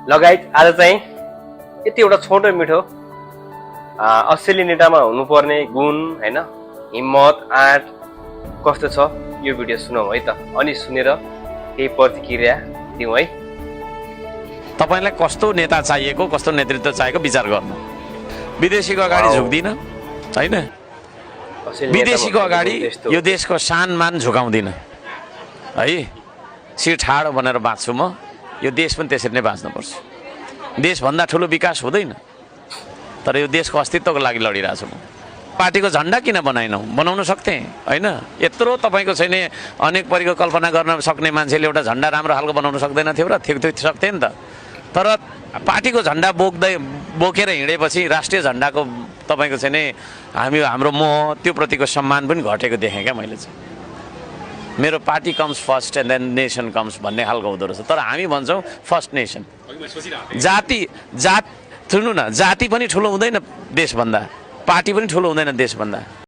लगायत आज चाहिँ यति एउटा छोटो मिठो असली नेतामा हुनुपर्ने गुण हैन हिम्मत आँट कस्तो छ यो भिडियो सुनौँ है त अनि सुनेर केही प्रतिक्रिया दिउँ है। तपाईलाई कस्तो नेता चाहिएको कस्तो नेतृत्व चाहिएको विचार गर्नु। विदेशीको अगाडि झुक्दिन हैन, विदेशीको अगाडि यो देशको सान मान झुकाउँदिन है। शिर ठाडो बनेर बाँच्छु म, यो देश पनि त्यसरी नै बाँच्नुपर्छ। देशभन्दा ठुलो विकास हुँदैन, तर यो देशको अस्तित्वको लागि लडिरहेको छु म। पार्टीको झन्डा किन बनाउन सक्थेँ हैन। यत्रो तपाईँको छैन अनेक परिको कल्पना गर्न सक्ने मान्छेले एउटा झन्डा राम्रो खालको बनाउन सक्दैन थियो र सक्थे नि त। तर पार्टीको झन्डा बोकेर हिँडेपछि राष्ट्रिय झन्डाको तपाईँको छैन हाम्रो मोह त्यो प्रतिको सम्मान पनि घटेको देखेँ क्या मैले चाहिँ। मेरो party comes first and then nation comes भन्ने खालको हुँदो रहेछ। तर हामी भन्छौँ फर्स्ट नेसन। सुन्नु न, जाति पनि ठुलो हुँदैन देशभन्दा, पार्टी पनि ठुलो हुँदैन देशभन्दा।